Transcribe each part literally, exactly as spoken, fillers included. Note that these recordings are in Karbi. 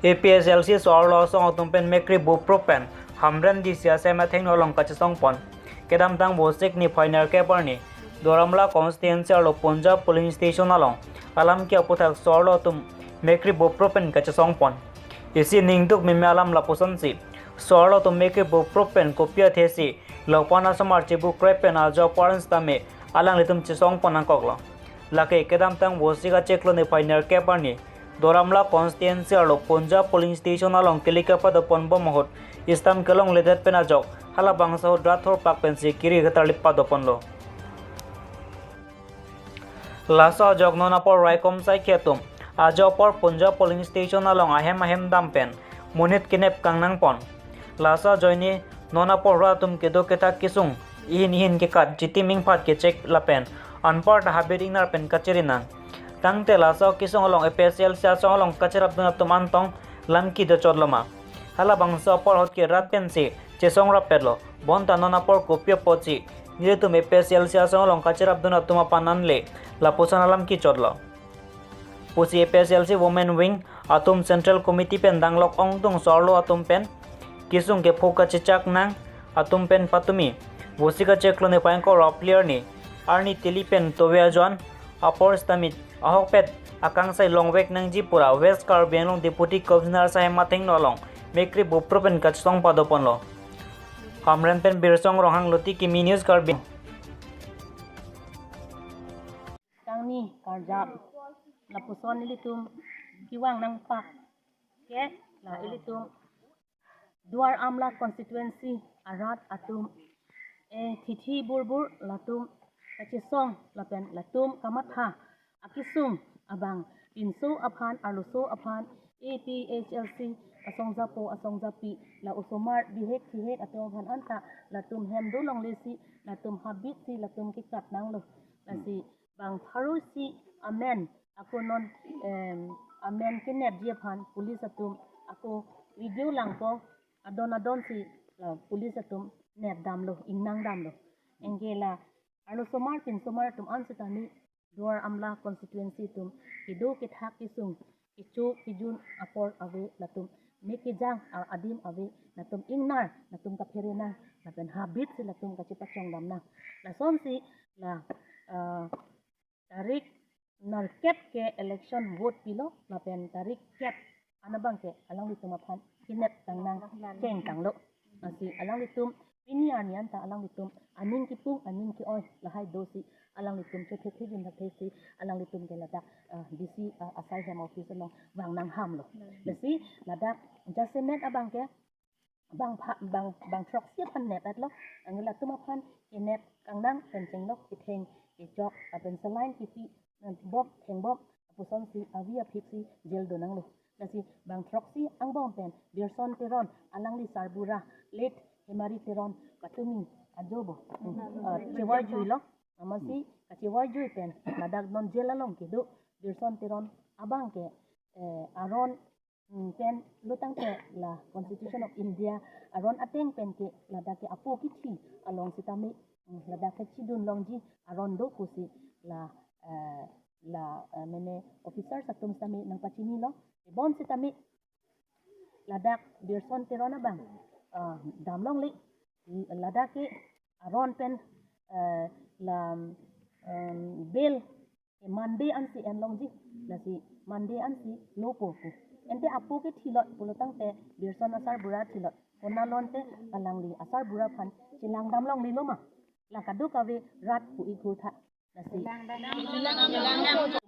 A P H L C so-arlo asong atum pen Mekri Bupro pen Hamren D C asai mathengno along kachesong pon. Kedamtang Vosik niphai nerkep arni Duar Amla constituency arlo Punjab polling station along alam ke aputhak so-arlo atum Mekri Bupro pen kachesong pon. Isi ningduk meme alam lapusonsi so-arlo atum Mekri Bupro pen kopi athesi lapu-an asomar chibu krep pen ajo apor an sitame alanglitum chesong pon nangkoklo. Lake kedamtang Vosik achiklo niphai nerkep arni Duar Amla constituency arlo Punjab polling station along kelika padopon bom ahut istam kelongledet pen ajok halabangso ahut rat thorpak pensi kiri ketarlip padoponlo. Laso ajok non apor raikom saikhi atum ajo apor Punjab polling station along ahem ahem dam pen monit kenep kangnang pon. Laso ajoine non apor rat atum kedo kethak kesung ihin ihin kekat chitim ingphat kechek lapen anparta habit ingnar pen kachiri nang. Tangte laso kesung along A P H L C asong along kachirapdun atum antong lam kedo chotlo ma. Halabangso apor ahut ke rat pensi chesong rappetlo. Bonta non apor kopi apotsi nelitum A P H L C asong along kachirapdun atum aphan anle lapuson alam kechotlo pusi A P H L C Women Wing atum Central Committee pen danglok ongdung so-arlo atum pen kesung kepho kachechak nang atum pen patumi Vosik achiklo niphai ingkoi ra phli arni arni tili pen tove ajoine apor sitame ahokpet akangsai longvek nangji pura West Karbi Anglong Deputy Commissioner asai mathengno along Mekri Bupro pen kachesong padoponlo. Hamren pen Birsong Ronghang, Luti Kimi News Karbi. Kangni karjap lapuson ilitum kevang nangpak ke la ilitum Duar Amla constituency arat atum, eh, thithi burbur latum kachesong lapen latum kamatha akesung abang pinso aphan arloso aphan A P H L C asong japo asong japi la osomar bihek thihek atum aphan anta latum hem dolonglesi latum habitsi latum kekat nanglo. Lasi bang pharo isi amen ako non, em, amen kenepji aphan police atum ako video langpo, adon adonsi la police atum nep damlo, ingnang damlo. Anke la arlosomar pinsomar atum an sitame Duar Amla constituency atum kedo kethak kesung kecho kejun apor ave latum me kejang a-, adim ave latum ingnar latum kaphere nang lapen habitsi latum kachepachong dam nang. Lasonsi la, ah, tarik nerkep ke election vote pilo lapen tarik kep an abang ke alanglitum aphan kenep kangnang keng tanglo. Lasi alanglitum pini arni anta alanglitum aning kipung aning ke-oi lahai dosi alanglitum chothe thejun thethesi alanglitum ke ladak, ah, D C, ah, asai hem office along vang nanghamlo. Lasi ladak jasemet abang ke bang pha-, bang, bang throksi aphan nep-etlo. Anke latum aphan kenep kangnang pen chenglok ketheng kechok lapen saline kepi, eh, bom thengbom lapusonsi avi aphitsi jail do nanglo. Lasi bang throksi angbong pen Birson Teron alangli sarbura late Hemari Teron patumi ajobo, eh, chevoijuilo. Amatsi kachevoijui pen ladak non jail along kedo Birson Teron abang ke, eh, aron mm, pen lo tangte la Constitution of India aron ateng pen ke ladak ke apo kithi along sitame, mm, ladak ke chidun longji aron do pusi la, eh, la, eh, mene officers atum sitame nangpachinilo. Bonsitame ladak Birson Teron abang, eh, damlongle, mm, ladak ke aron pen, eh, la, em, bail ke Monday ansi enlongji, lasi Monday ansi lopo pu. Ante apo ke thilot pulo tangte Birson asarbura thilot. Konat lo ante alangli asarbura aphan chelang damlonglelo ma? La kadokave rat pu ikhur tha. Lasi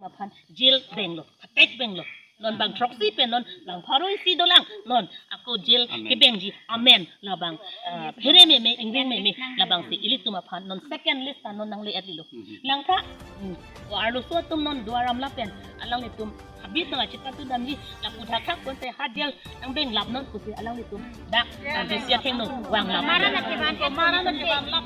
aphan jail benglo, attack benglo. Non bang throksi pen non bang pharo isi dolang. Non ako jail kebengji amen labang, ah, phere meme, ingring meme, labangsi ilitum aphan non second list ta non nangle-etlilo. Langtha, hmm, o arloso atum non Duar Amla pen alanglitum habit nang achipatu damji, lapu thakthak ponte ha jail nangbenglap non pusi alanglitum dak, ah, D C athengno vanglap.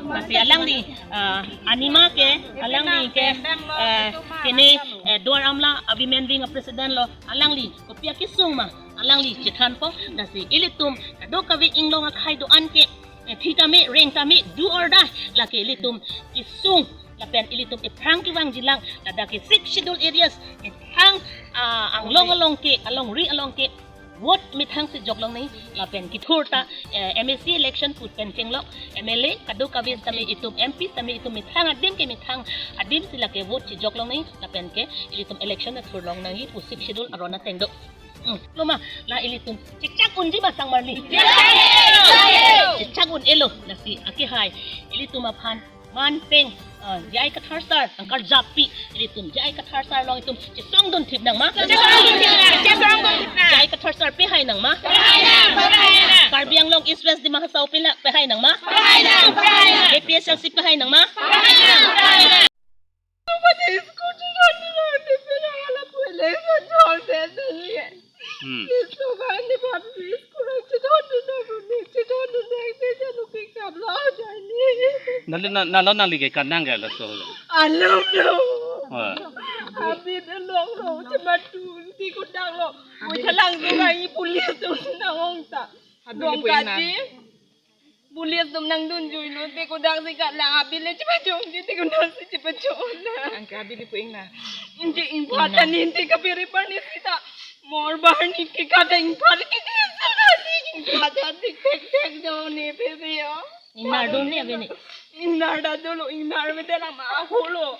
Lasi alangli, ah, anima ke, alangli ke, ah, kene, eh, Duar Amla a-women wing a-president lo, alangli kopi akesung ma alangli chethanpo. Lasi ilitum kadokave inglong akhei do-an ke, eh, thi tame, reng tame, do or die, lake ilitum kesung lapen ilitum ephrang kevangjilang. Ladak ke Sixth Schedule areas, ephrang, ah, anglong along ke, alongri along ke Vote methang si jok longnang lapen kethur ta, eh, M A C election pu pen chenglok, M L A kadokave sitame itum, M P sitame itum methang adim ke methang adim si lake vote si jok longnang lapen ke ilitum election ta thur longnang pu Sixth Schedule aron ateng do. Hmm. Loma, la ilitum chechak unji ma sangmarli. Chechak un-elo, lasi akehai ilitum aphan man pen, ah, J I Kathar sir nangkarjappi, ilitum J I Kathar sir along itum chesongdun thip nang ma? Chesongdun thip nang. Chesongdun thip nang. J I Kathar sir pehai nang ma? Pehai nang, pehai nang. Karbi Anglong East West Dima Hasao pila pehai nang ma? Pehai nang, pehai nang. A P H L C pehai nang ma? Pehai nang, pehai nang. Hmm. Nalo na, nalo nangli ke kanang ke laso. Alam lo. Ah. Abit along lo, cematu, ti kudang lo. Oi, chalang lo, ngai police tu nang ong ta. Habit Dong ni pu ing na. Kaji. Police atum nangdunjui lo, te kodak si kalang, abile chepachong, te kodak si chepachong na. Angke abile pu ing na. Ingke ingphat ta ning te kaphere parni sita. Mor barni ke kada ingphat ke te sita ni ingphat ta dik tek tek do ne phere yo. Ingnar do ne abini. Ingnar ta dolo, ingnar me dalam aholo.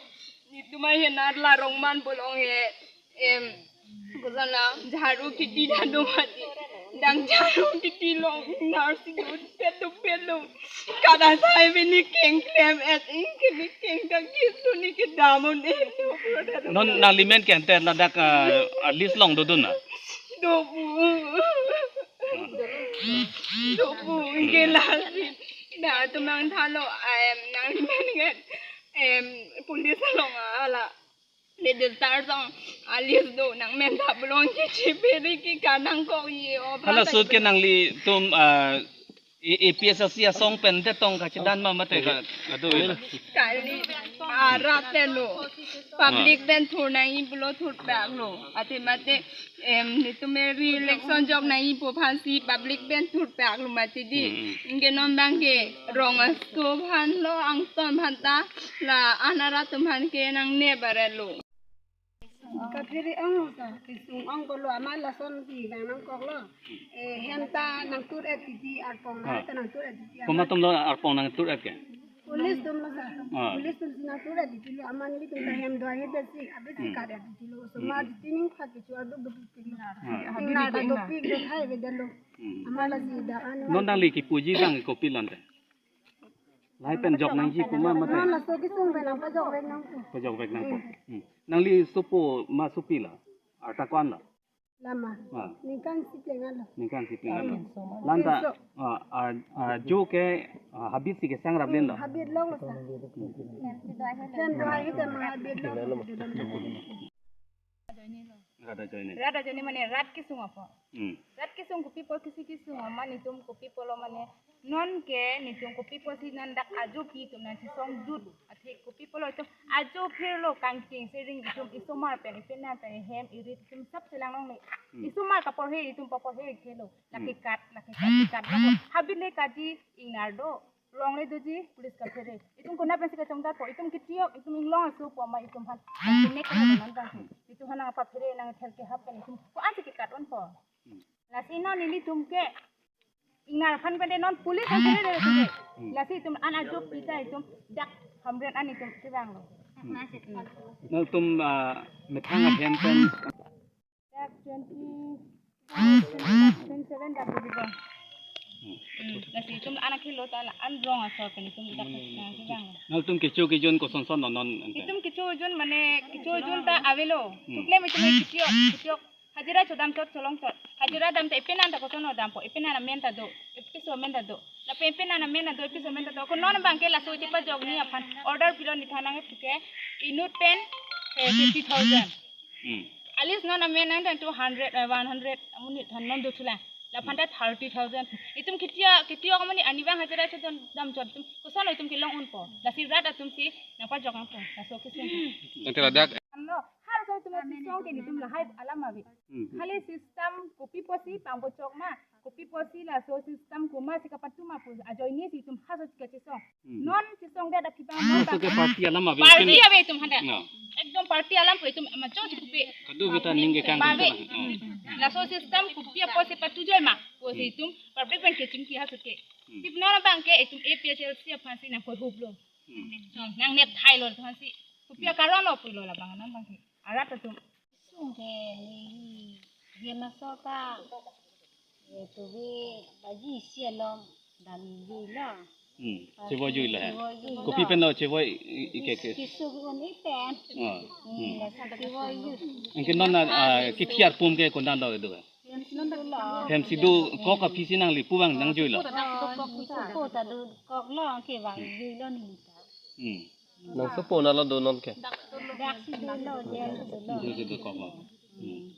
Nitum ahin arla rongman bolong he. Em, kusana jharu kiti ta do mati. Dang jharu kiti long ingnar si do pet do pet long. Kada sai bini keng klem et ing ke ni keng ta kis do ni ke damon e. Non nangli men ke ante ladak, ah, list long dodun na? Do pu. Do pu ingke lasi. Na tumang thalo, em, nangli men ke, em, police along ala. Leader sar song alis do nang men ta belong ke chipiri ke kanang kok ye o. Hala sut ke nanglitum, ah, A-, A P H L C asong pen te tong kachedan ma mate ka, kado ila. Kali arat te lo. Public pen thur nangji pulo thur pak lo. Ate mate, em, nitum re-election jok nangji pu aphan si public pen thur pak lo mati di. Hmm, hmm. Ingke non bang ke rong aso aphan lo angton aphan ta la an arat atum aphan ke nangne bare lo. Kaphere ong sa, kesung ong pulo amat lason si bang nangkok lo. Eh, hem ta nangtur et titi arpong, ah, ta nangtur et titi. Komat atum lo arpong nangtur et ke? Police atum lo sa. Ah. Police atum si nangtur et titi lo amat nelitum ta hem do-an he si, abis si, hmm, kat et titi lo. So, hmm, ma, hmm, di tining phat kecho adu betu titi lo. Ah. Ingnar ta dopik do hai ve dalo. Hmm. Amat lasi da an. Non nangli kipuji bang kopi lante? Lahai pen jok nangji pu ma mate? Non laso kesung pen nangpajok vek nangpo. Pajok vek nangpo. Hmm. Hmm. Nangli sopo ma sopi la? Arta ko-an la? Lama. Ah. Ningkan si pleng an lo. Ningkan si pleng an lo. Hmm. Lanta, so, ah, ah, ah, jo ke, ah, habit si kesang rap len lo? Hmm, habit long lo sa. Hmm. Hem do hai hem do hai hem do ma habit long lo. Rat ajoine. Rat ajoine mane rat kesung apo. Hmm. Rat kesung kopi pu kisi kesung amat nitum kopi pulo mane non ke nitum kopi pusi non dak ajo pi atum nangchesong dut. Athe kopi pulo itum ajo phirlo kangting sering itum isomar pen ipenan pen hem irit itum sab chelang longle. Hmm. Isomar kaporhe itum paporhe khelo. Lake, hmm, kat, lake kat, kat. Habit le kaji ingnar do. Longle doji police kaphere. Itum konat pensi kachongdakpo. Itum ketiok, itum inglong aso pu amat itum aphan. Itum nek kena dengan bang. Itum aphan nangpaphere nangthelke hap kan itum. Ko-an si kekat unpo. Hmm. Lasi non nelitum ke ingnar aphan pen non police aphan phere de itum ke. Hmm. Lasi itum an ajo pi ta itum dak hamren an itum kevang lo. Hmm. Hmm. Nangtum, ah, methang ahem pen Dak twenty, twenty-seven dak budi bang. Hmm. Hmm. Lasi itum anak hilo ta la an rong aso pen itum dak nangkevang. Nangtum kecho kejun koson son non non ante? Itum kecho jun mane kecho jun ta avelo. Hmm. Tuklem itum ketiok, ketiok. Hajira chodam chot cholong chot. Hajira dam ta ipenan ta koson dampo. Ipenan amen ta do. Ipiso amen ta do. Lapen ipenan amen ta do, ipiso amen ta do. Ko non bang ke laso chepajok ni aphan order pilo ni thanang ke inut pen, eh, fifty thousand. Hmm. Alis non amen nang dan two hundred, eh, one hundred, amonit than non do chula. Laphanta thirty thousand. Itum ketiok, ketiok amonit arni bang hajira chodam chot itum. Koson itum kelong unpo. Lasi rat atum si nangpajok nangpo. Laso kesung. Ante ladak. Ano, halaso itum kesung ke nitum lahai alam ave. Hmm. Hale system kopi pusi pangbochok ma. Kopi pusi laso system komat si kapatuma pu ajoine si itum halaso chikachesong. Hmm. Non chesong dia dak kipang. Ah, non so ke bang party alam ave. Party ave itum handa. No. Ekdom party alam pu itum machong chikupi. Kado kita ning ke kang. Ave. Hmm. Laso system kopi apotsi patu joi ma pusi Hmm. itum public abang ke chingki ha suke. Hmm. Tip non abang ke itum A P H L C aphansi nangkoi huplo. Hmm. Nang nep thailo aphansi. Kopi akaron lo pulo labang non abang ke. Arat atum. Sungke ni dia masuk ka. Eh, tubi baji isi along dam jui lo. Hmm. Chevoi jui lo he. Chevoi jui lo. Kopi pen lo chevoi i-, i-, ke ke. Kisu un-e pen. Oh. Hmm. Hmm. Lasi chevoi jui. Anke non na, ah, kethiar pum ke konat lo do. Hem si do lo. Hem si do kok aphisi nangli pu abang nangjui lo. Oh, si do kok ta do kok lo ke abang jui lo neli ta. Hmm. Nangsopo na lo do non ke. Dak si do lo, dia si do lo. Jui si do kok lo. Hmm.